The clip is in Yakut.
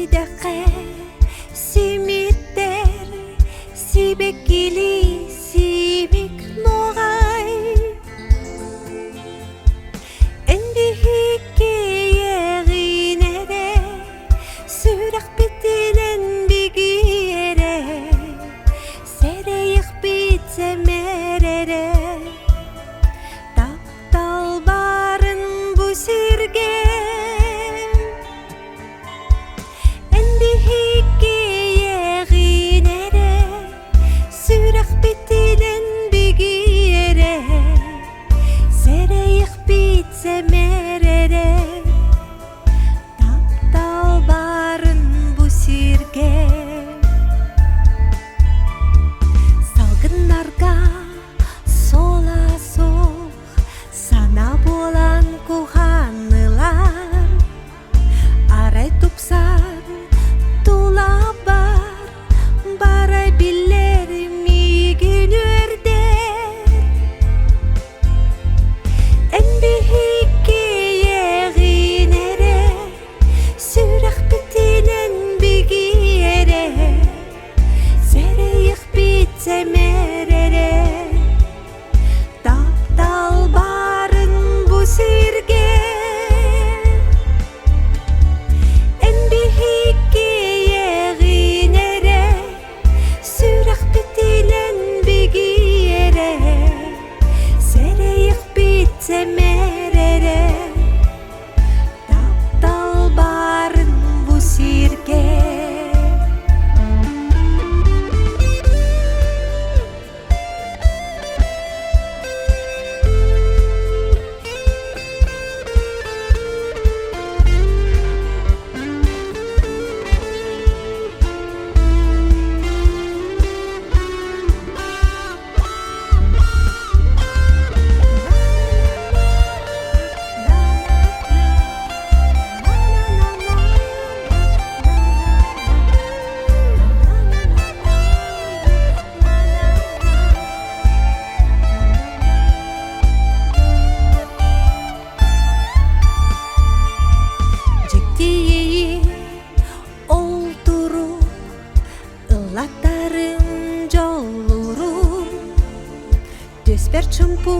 Сэридэххэ симиттэр сибэккилии симик нуоҕай. Эн биһикки ийэҕин эрэ сүрэхпитинэн бигиэрэ сэрэйиэхпит сэмээр эрэ таптал баарын бу сиргэ Эн биһикки ийэҕин эрэ сүрэхпитинэн бигиэрэ сэрэйиэхпит сэмээр эрэ таптал баарын бу сиргэ Салгыннарга суола суох сана буолан куханнылар Арай тупсар тулабар бара биллэр миигин үөрдэр Эн биһикки ийэҕин эрэ сүрэхпитинэн бигиэрэ сэрэйиэхпит сэмээр эрэ Таптал баарын бу сиргэ Эн биһикки ийэҕин эрэ сүрэхпитинэн бигиэрэ сэрэйиэхпит сэмээр эрэ Таптал баарын бу сиргэ. Дьиктийии ол турук ыллатарым дьоллурум түспэр чумпу.